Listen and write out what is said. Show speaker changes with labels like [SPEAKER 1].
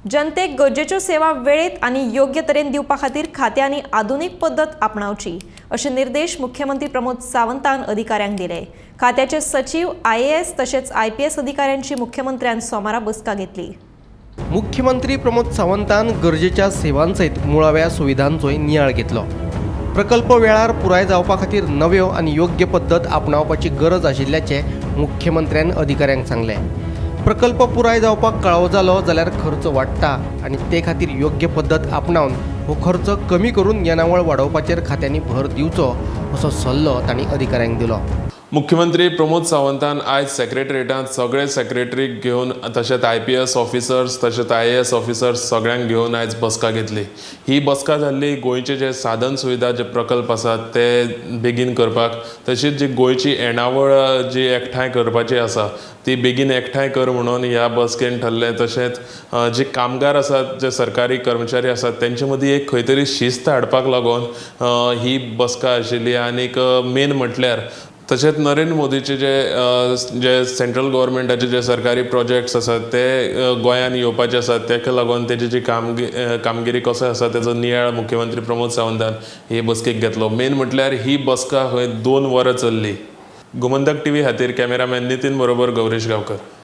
[SPEAKER 1] जनतेक गरजेच्यो सेवा वेळेत आनी योग्य तरेन दिवपा खातीर खात्यांनी आधुनीक पद्दत आपणावची अशे निर्देश मुख्यमंत्री प्रमोद सावंतान अधिकाऱ्यांक दिले। खात्याचे सचीव, आयएएस तशेंच आयपीएस अधिकाऱ्यांची मुख्यमंत्र्यान सोमारा बसका घेतली।
[SPEAKER 2] मुख्यमंत्री प्रमोद सावंतान गरजेच्या सेवांसयत मुळाव्या सुविधांचोय नियाळ घेतलो। प्रकल्प वेळार पुराय जावपा खातीर नव्यो आनी योग्य पद्दत आपणावपाची गरज आशिल्ल्याचें मुख्यमंत्र्यान अधिकाऱ्यांक सांगलें। प्रकल्प पुराय जावपाक कळाव जालो जाल्यार खर्च वाडटा आनी ते खातीर योग्य पद्दत आपणावन हो खर्च कमी करून येणावळ वाडोवपाचेर खात्यांनी भर दिवचो असो सल्लो तांणी अधिकाऱ्यांक दिलो।
[SPEAKER 3] मुख्यमंत्री प्रमोद सावंतान आयज सेक्रेटरीटांत सगळे सेक्रेटरीक घेवन तशेंच आयपीएस ऑफिसर्स तशेंच आयएएस ऑफिसर्स सगळ्यांक घेवन आयज बसका घेतली। ही बसका जाल्ली गोंयचे जे साधन सुविधा जे प्रकल्प आसात ते बेगीन करपाक, तशीच जी गोंयची येणावळ जी एकठांय करपाची आसा ती बेगीन एकठांय कर म्हणून ह्या बसकेन ठरलें। तशेंच जे कामगार आसात, जे सरकारी कर्मचारी आसात तेंचे मदीं एक खंय तरी शिस्त हाडपाक लागून ही बसका आशिल्ली। आनीक मेन म्हटल्यार तशेंच नरेंद्र मोदीचे जे जे सेंट्रल गव्हर्मेंटाचे जे सरकारी प्रोजेक्ट्स आसात ते गोंयांत येवपाचे आसात, ताका लागून तेजी जी कामगिरी कसो आसा तेजो नियाळ मुख्यमंत्री प्रमोद सावंतान हे बसकेक घेतलो। मेन म्हटल्यार ही बसका खंय 2 वरां चल्ली। गोमंतक टीव्ही खातीर कॅमेरामॅन नितीन बरोबर गौरीश गांवकर।